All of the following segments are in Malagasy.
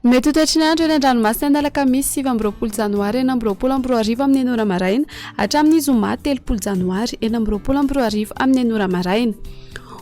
Mety ho toetry ny andro eny an-dranomasina ny alakamisy 29 janoary 2026 amin'ny enina ora maraina hatramin'ny zoma 30 janoary 2026 amin'ny enina ora maraina.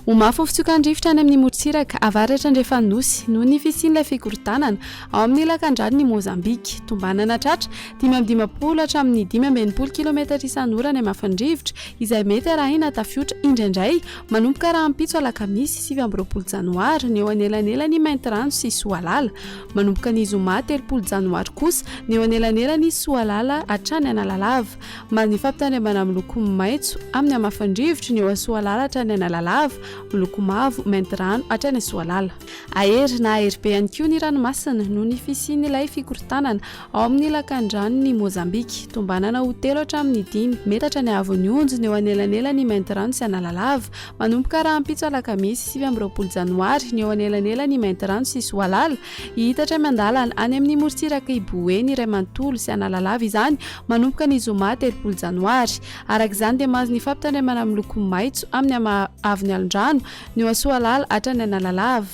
Ho mafy ny fitsokan-drivotra any amin'ny morontsiraka avaratra andrefan'ny Nosy noho ny fisian'ilay fikorontanana ao amin'ny lakandranon'i Mozambika. Tombanana hatratra 55 hatramin'ny 65 kilometatra isan'ora ny hamafin'ny rivotra izay mety arahina tafiotra indraindray Manomboka rahampitso alakamisy 29 janoary ny eo anelanelan'i Maintirano sy Soalala. Manomboka ny zoma 30 janoary kosa ny eo anelanelan'i Soalala hatrany Analalava. Ny fampitandremana miloko maitso amin'ny hamafin'ny rivotra ny eo Soalala hatrany Analalava, miloko mavo Maintirano hatrany Soalala. Hahery na hahery be ihany koa ny ranomasina noho ny fisian'ilay fikorontanana ao amin'ny lakandranon'i Mozambika. Tombanana ho telo hatramin'ny dimy metatra ny haavon'ny onjony eo anelanelan'i Maintirano sy Analalava. Manomboka rahampitso alakamisy 29 janoary ny eo anelanelan'i Maintirano sy Soalala. Hihitatra miandalana any amin'ny morontsirak'i Boeny iray manontolo sy Analalava izany manomboka ny zoma 30 janoary. Araka izany dia mahazo ny fampitandremana miloko maitso amin'ny haavon'ny alondrano Ny eo Soalala hatrany Analalava,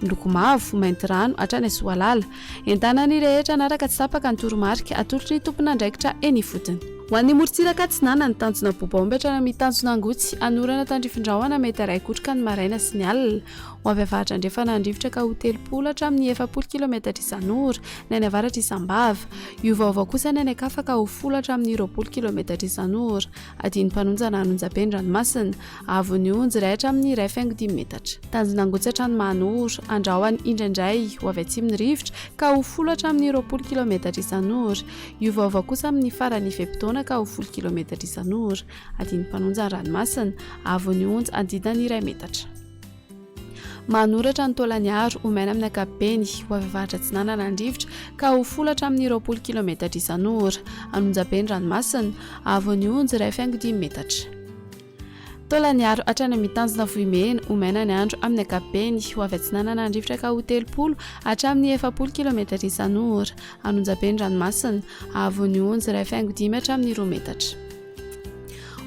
miloko mavo, mainty rano hatrany Soalala. Entanina ny rehetra hanaraka tsy tapaka ny toromarika atolotry ny tompon'andraikitra eny ifotony. Ho an'ny morontsiraka atsinanana, tanjona Bobaomby hatrany amin'ny tanjona Angotsy, hanorana tandrifin-drahona mety iray kotroka ny maraina sy ny alina. Ho avy avaratra andrefana handrivotra ka ho 30 hatramin'ny 40 kilometatra isan'ora ny any avaratr'i Sambava. Hiovaova kosa ny any an-kafa ka ho folo hatramin'ny 20 kilometatra isan'ora. Adin'ny mpanonja na an'onjabe ny ranomasina. Haavon'ny onjy iray hatramin'ny 1,5 metatra. Tanjona angotsy hatrany Mahanoro, andrahona indraindray ho avy atsimo ny rivotra ka ho folo hatramin'ny 20 kilometatra isan'ora. Hiovaova kosa amin'ny faran'ny fe-potoana ka ho folo kilometatra isan'ora. Adin'ny mpanonja ny ranomasina. Haavon'ny onja hanodidina ny iray metatra. Manoratra ny Taolagnaro ho maina amin'ny ankapobeny, ho avy avaratra atsinanana ny rivotra ka ho folo hatramin'ny 20 kilometatra isan'ora. An'onjabe ny ranomasina. Haavon'ny onja 1,5 metatra. Taolagnaro hatrany amin'ny tanjona Vohimena, ho maina ny andro amin'ny ankapobeny, ho avy atsinanana ny rivotra ka ho 30 hatramin'ny 40 kilometatra isan'ora. An'onjabe ny ranomasina, haavon'ny onja 1,5 hatramin'ny 2 metatra.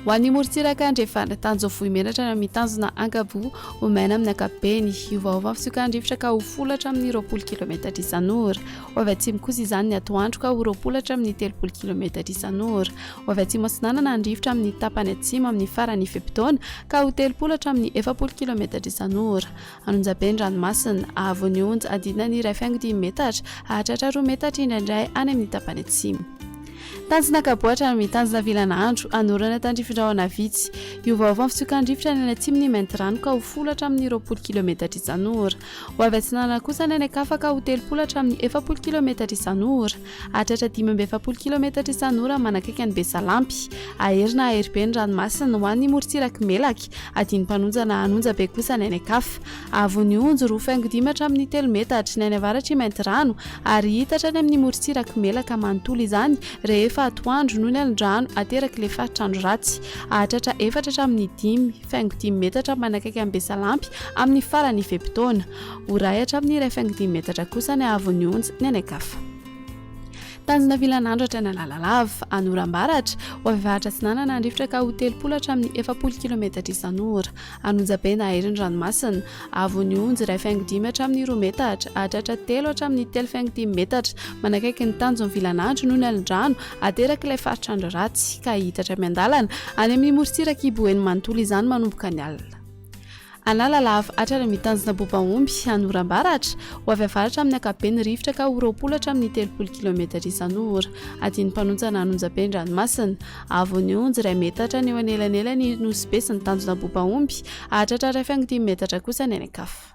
Ho an'ny morontsiraka andrefana, tanjona Vohimena hatrany amin'ny tanjona Ankaboa, ho maina amin'ny ankapobeny, hiovaova ny fisiokan-drivotra ka ho folo hatramin'ny 20 kilometatra isan'ora. Ho avy atsimo kosa izany ny atoandro ka ho 20 hatramin'ny 30 kilometatra isan'ora. Ho avy atsimo atsinanana ny rivotra amin'ny tapany atsimo amin'ny faran'ny fe-potoana ka ho 30 hatramin'ny 40 kilometatra isan'ora. An'Onjabe ny ranomasina, haavon'ny onja adinina ny 1,5 metatra hahatratra 2 metatra indraindray any amin'ny tapany atsimo. Tanjona Ankaboa hatrany amin'ny tanjona Vilanandro, hanorana tandrifin-drahona vitsy. Hiovaova ny fitsokan-drivotra any atsimon'i Maintirano ka ho folo hatramin'ny 20 kilometatra isan'ora. Ho avy atsinanana kosa ny any an-kafa ka ho 30 hatramin'ny 40 kilometatra isan'ora. Hahatratra 45 kilometatra isan'ora manakaiky an'i Besalampy. Hahery na hahery be ny ranomasina ho an'ny morontsirak'i Melaky. Adin'ny mpanonja na hanonja be kosa ny any an-kafa. Haavon'ny onjy 2,5 hatramin'ny telo metatra ny any avaratr'i Maintirano ary hita hatrany amin'ny morontsirak'i Melaka manontolo izany rehefa atoandro noho ny alon-drano aterak'ilay faritr'andro ratsy. Hahatratra efatra hatramin'ny 5,5 metatra manakaiky an'i Besalampy amin'ny faran'ny fe-potoana. Ho iray hatramin'ny 1,5 metatra kosa ny haavon'ny onja ny any an-kafa. Tanjona vilanandro hatrany Analalava, Anorambaratra, ho avy avaratra atsinanana ny rivotra ka ho 30 hatramin'ny 40 kilometatra isan'ora. An'Onjabe na Ahery ny ranomasina. Haavon'ny onja 1,5 hatramin'ny roa metatra, hahatratra telo hatramin'ny 3,5 metatra. Manakaiky ny tanjon'ny vilanandro noho ny alin-drano aterak'ilay faritr'andro ratsy, ka hihitatra miandalana any amin'ny morontsirak'i Boeny manontolo izany manomboka ny alina. Analalava hatrany amin'ny tanjona Bobaomby, Anorambaratra, ho avy avaratra amin'ny ankapobeny rivotra ka ho 20 hatramin'ny 30 kilometatra isan'ora. Adin'ny mpanonja na an'onjabe ny ranomasina. Haavon'ny onja iray metatra ny eo anelanelan'i Nosy Be sy ny tanjona Bobaomby, hahatratra 1,5 metatra kosa ny any an-kafa.